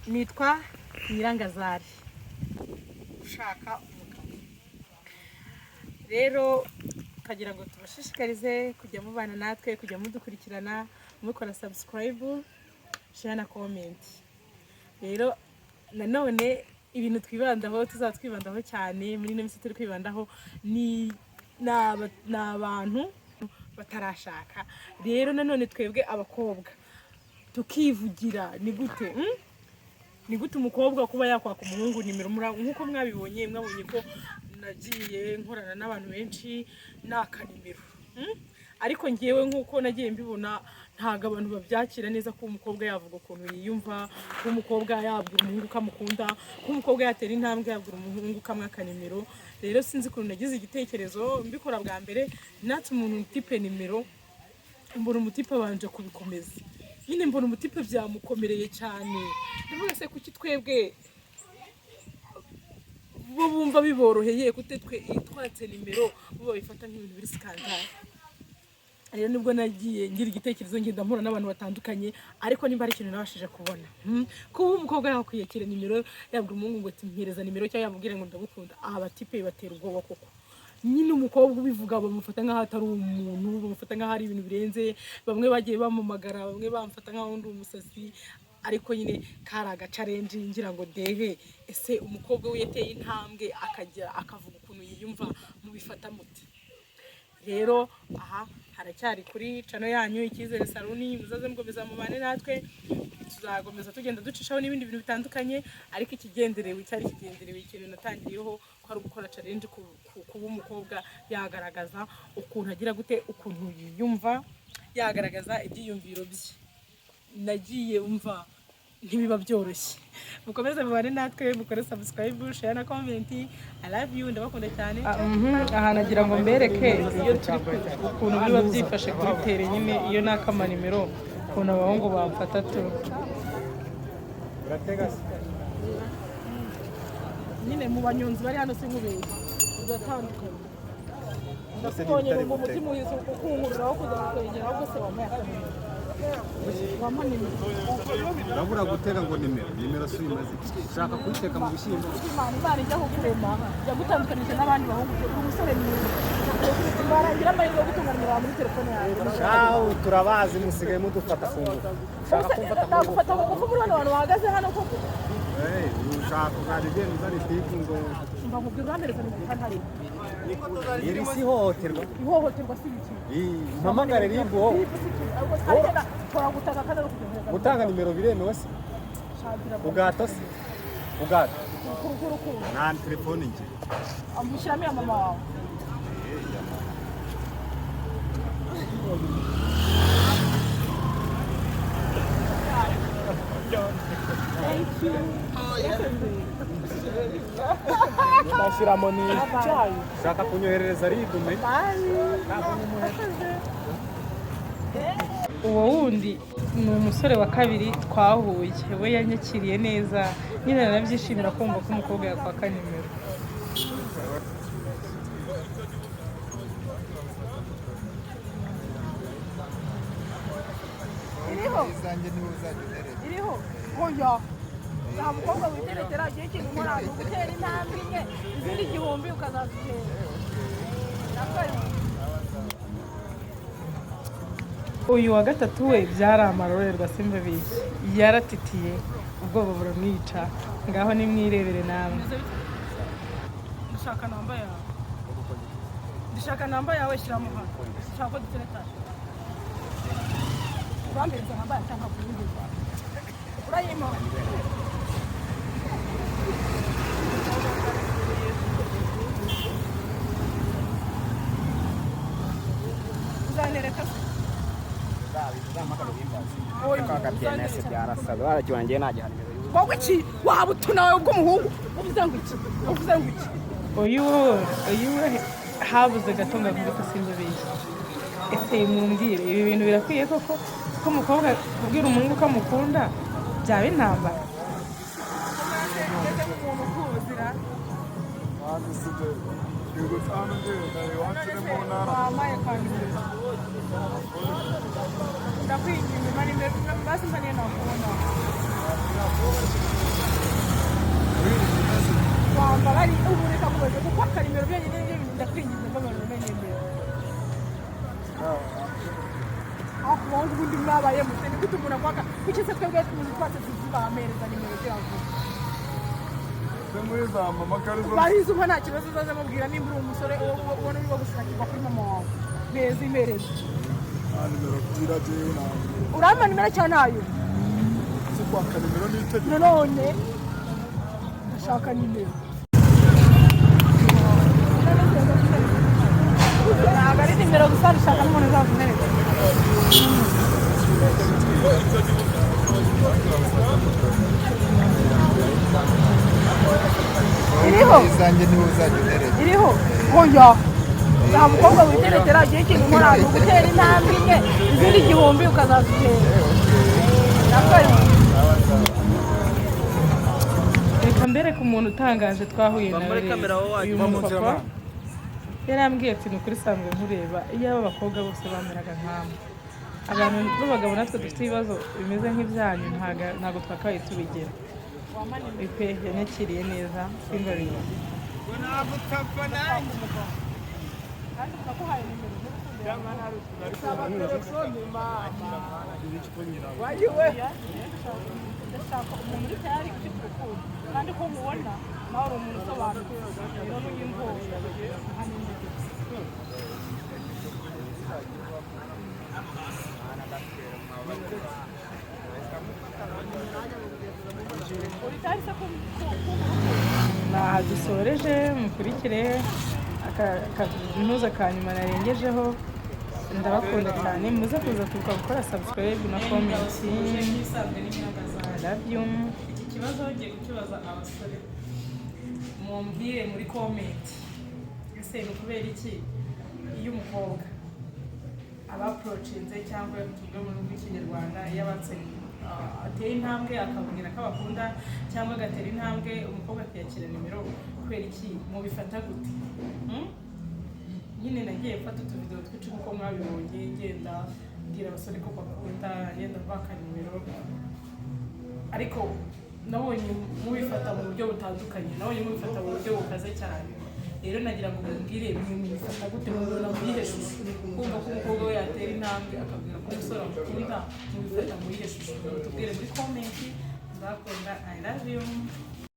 Nitwa Nyirangazari ushaka umugabo. Rero tukagira ngo tubashishikarize kujya mubana natwe, kujya mudukurikirana, mukora subscribe, share na comment. Rero nanone ibintu twibandaho, tuzaba twibandaho cyane muri ino minsi turi kwibandaho ni abantu batarashaka. Rero nanone twebwe abakobwa tukivugira, ni gute, Ni gute umukobwa kuba yakwaka umuhungu nimero? Nk'uko mwabibonye, mwabonye ko nagiye nkorana n'abantu benshi naka nimero, Ariko ngewe nk'uko nagiye mbibona, ntabwo abantu babyakira neza ko umukobwa yavuga ukuntu yiyumva, ko umukobwa yabwira umuhungu ko amukunda, ko umukobwa yatera intambwe yabwira umuhungu ko amwaka nimero. Rero sinzi ukuntu nagize igitekerezo, mbikora bwa mbere natse umuntu type nimero, mbona umutipe abanje kubikomeza nyine, mbona umutipe byamukomereye cyane. Ndavuga: "Se kuki twebwe bo bumva biboroheye, gute twe twatse nimero bo babifata nk'ibintu biri scandale?" Rero nibwo nagiye ngira igitekerezo, ngenda mpura n'abantu batandukanye, ariko nimba ari ikintu nabashije kubona, kuba umukobwa yakwiyakira nimero, yabwira umuhungu ngo mpereza nimero, cyangwa yamubwira ngo ndagukunda, aha batipe bibatera ubwoba koko. Nyine umukobwa ubivuga bamufata nk'aho atari umuntu, bamufata nk'aho ari ibintu birenze. Bamwe bagiye bamumagara, bamwe bamufata nk'aho ndi umusazi, ariko nyine kari agachallenge ngira ngo ndebe ese umukobwa we yateye intambwe akajya akavuga ukuntu yiyumva, mubifata muti? Rero aha haracyari kuri channel yanyu Icyizere Saluni. Muzaze mukomeza mubane natwe, tuzakomeza tugenda ducishaho n'ibindi bintu bitandukanye, ariko ikigenderewe cyari kigenderewe, ikintu natangiriyeho ko ari ugukora challenge kuba umukobwa yagaragaza ukuntu agira gute, ukuntu yiyumva, yagaragaza ibyiyumviro bye. Nagiye umva ntibiba byoroshye. Mukomeze mubane natwe, mukore subscribe, share na comment. I love you, ndabakunda cyane. Aha nagira ngo mbereke iyo turi ukuntu biba byifashe kuri terrain nyine, iyo naka nimero, ukuntu abahungu bamfata tu. Uratega se? Nyine mu banyonzi bari hano, sinkubeshye, uratandukanye. Ndakubonye numva umutima uhise ukunkururaho kuza kukwegera. Ahubwo se wampaye akanimero, wampa nimero? Urabura gutega ngo nimero, nimero si uyimaze iki? Ushaka kuyiteka mu bishyimbo? Imana, Imana ijya kukurema yagutandukanije n'abandi bahungu. Uri umusore mwiza, warangira amahirwe yo gutunga nimero yawe muri telefone yawe. Shawu, turabazi, musigaye mudufata ku ngufu. Ushaka kumfata ku ngufu? Nagufata ku ngufu muri bano bantu bahagaze hano koko? Eh, ushaka ukajya ugenda uzana itiku ngo Mba nkubwira, urampereza nimero kandi harimo Iri si ihohoterwa? Ihohoterwa si ibiki? Ii, mpamagare RIB wowe. RIB si iki? Ahubwo twagenda turagutaka kandi ari ukugerageza. Gutanga nimero biremewe se? Shakira. Ugato se, ugato? Urukundo. Nta telefone ngira. Amushyiramo iya mama wawe. Thank you. Ndashyiramo n'icyayi. Ushaka kunyoherereza RIB me? Uwo wundi ni umusore wa kabiri twahuye, we yanyakiriye neza nyine, nanabyishimira kumva ko umukobwa yakwaka nimero. Iriho. Izanjye niwe uzajya untereta. Iriho. Oya, nta mukobwa witeretera. Agiye ikintu nkora ni ugutera intambwe imwe, izindi 1000 ukazazitera. Urakoze. Uyu wa gatatu we byari amarorerwa, simbabeshye, yaratitiye, ubwoba buramwica. Ngaho nimwirebere namwe. Ndashaka namba yawe, ndashaka namba yawe, shyiramo hano, ndashaka ko duteretana. Urampereza namba yawe cyangwa kuyinjiza urayimpa? Uzanereka se? Byarasaze barakiwangiye, najya nimero y'ubu. Wowe iki waba utunawe bw'umuhungu? Uvuze ngo iki? Uvuze ngo iki? Uyu we habuze gato ngo avuge ko simbabeshye. Ese mumbwire, ibi bintu birakwiye koko ko umukobwa kubwira umuhungu ko amukunda byaba intambara? Ndusigaye hano ngenda iwacu ni mu ntara. Wampaye kwa nimero, ndakwinginze, mpa nimero basi, mpa niyo nakubona. Wambara ubu reka mubaze kuko akanimero byonyine nibyo bintu, ndakwinginze, mbabarira unanyemera. Aho kubaho ubundi mwabaye mute? Ni gute umuntu akwaka? Kuki se twebwe tuzi twatse tuzibamereza nimero ziravuga? Se muri za mama ko arizo? Bahize, nta kibazo, uzaza mubwira nimba uri umusore ubona urimo gushakirwa kuri mama wawe meza imereza. Nta nimero ngira jewe, ntabwo. Urampa nimero cyangwa ntayo? Si kwaka nimero ni itegeko? Nanone ndashaka nimero. Ntabwo ari nimero gusa, ndashaka n'umuntu uzamuhereza. Iriho. Izanjye niwe uzajya unereka. Iriho. Oya, nta mukobwa witeretera. Agiye ikintu nkora ni ugutera intambwe imwe, izindi 1000 ukazazitera. Urakoze. Reka mbereke umuntu utangaje twahuye nawe rero. Uyu mupapa yarambwiye ati: "Ni ukuri sanzwe nkureba, iyo aba abakobwa bose bameraga nkamwe, abantu b'abagabo natwe dufite ibibazo bimeze nk'ibyanyu, ntabwo twakabaye tubigira pe." Yanyakiriye neza, simbabizi. Kandi twaguhaye nimero. Ndashaka umuntu uri tayari ufite urukundo, kandi ko mubona nawe uri umuntu usobanutse, rero n'uyimvura hano imbere. Uri tayari se Aha dusoreje, mukurikire akantuza ka nyuma narengejeho. Ndabakunda cyane, muze kuza kwibuka gukora subscribe na comment. I love you. Iki kibazo ngiye kukibaza abasore, mumbwire muri comment: ese ni ukubera iki iyo umukobwa aba approachinze, cyangwa tuvuge mu rurimi rw'ikinyarwanda, iyo abatse ateye intambwe akabwira ko abakunda, cyangwa agatera intambwe umukobwa akiyakira nimero, kubera iki mubifata gute? Nyine nagiye mfata utuvidewo twinshi nk'uko mwabibonye, ngenda mbwira abasore ko bakunda, ngenda mbaka nimero, ariko nabonye mubifata mu buryo butandukanye, nabonye mubifata mu buryo bukaze cyane. Rero nagira ngo mumbwire, mwe mubifata gute? Mubibona mu yihe shusho? Kumva ko umukobwa we yatera intambwe akabwira ko umusore amukunda, mubifata mu yihe shusho? Mutubwire muri comment. Ndakunda, I love you.